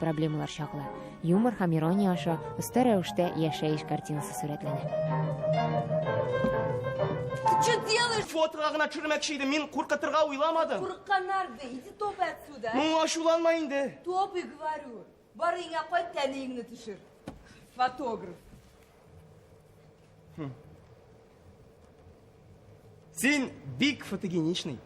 Проблемалар чагыла. Юмор һәм ирония аша оста рәвештә яшәеш картинасы сурәтләнә. Ты что делаешь? Фотога гына төшермәкче идем, мин куркытырга уйламадым. Курыкканнар да, иди топай отсюда. Ну, ачуланма инде. Топай, говорю. Бар өеңә кайт, әниеңне төшер. Фотограф. Син бик фотогеничный.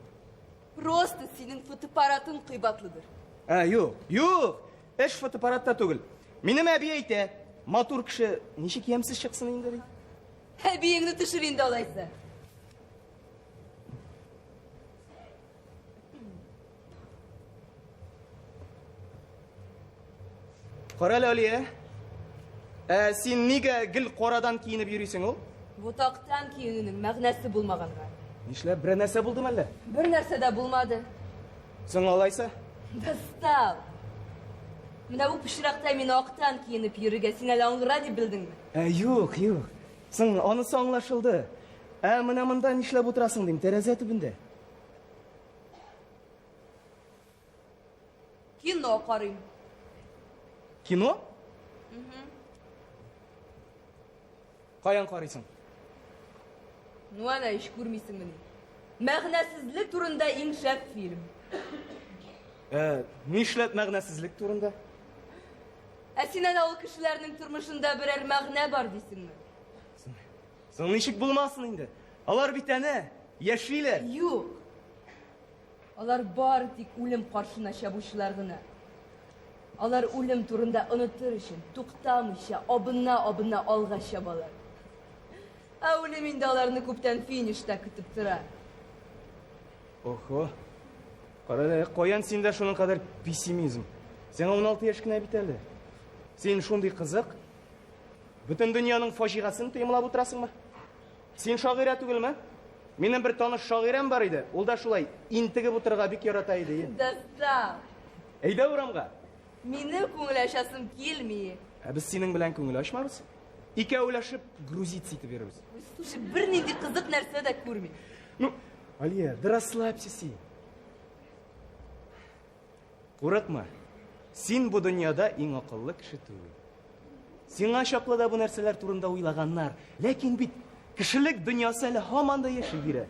Просто синең фотоаппаратың кыйбатлыдыр. Ә, юк, юк. Эш фотоаппаратта түгел. Минем әби әйтә, матур кеше ничек ямьсез чыксын инде ди. Әбиеңне төшер инде алайса. Кара әле, Алия. Ә син нигә гел карадан киенеп йөрисең ул? Ботактан киенүнең мәгънәсе булмаганга. Нишләп, берәр нәрсә булдымы әллә? Бер нәрсә дә булмады. Соң алайса? Достал. Менә бу пычракта мин актан киенеп йөрергә син әле аңгыра дип белдеңме? Ә, юк, юк. Соң анысы аңлашылды. Ә менә монда нишләп утырасың дим, тәрәзә төбендә. Кино карыйм. Кино? Каян карыйсың? Ну әнә ич күрмисеңмени? Мәгънәсезлек турында иң шәп фильм. Ә, нишләп мәгънәсезлек турында? Ә син әнә ул кешеләрнең тормышында берәр мәгънә бар дисеңме? Соң ничек булмасын инде? Алар бит әнә яшиләр. Юк. Алар бары тик үлем каршына чабучылар гына. Алар үлем турында онытыр өчен туктамыйча, абына-абына алга чабалар. Ә үлем инде аларны күптән финишта көтеп тора. Охо. Кара әле, каян синдә шуның кадәр пессимизм? Сиңа 16 яшь кенә бит әле. Син шундый кызык. Бөтен дөньяның фаҗигасын тоемлап утырасыңмы? Син шагыйрә түгелме? Минем бер таныш шагыйрәм бар иде. Ул да шулай интегеп утырырга бик ярата иде. Достал. Әйдә урамга. Минем күңел ачасым килми. Ә без синең белән күңел ачмабыз. Икәүләшеп грузиться итеп йөрербез. Слушай, бернинди кызык нәрсә дә күрмим. Ну, Алия, да расслабься син. Курыкма. Син бу дөньяда иң акыллы кеше түгел. Сиңа чаклы да бу нәрсәләр турында уйлаганнар. Ләкин бит кешелек дөньясы әле һаман да яши бирә.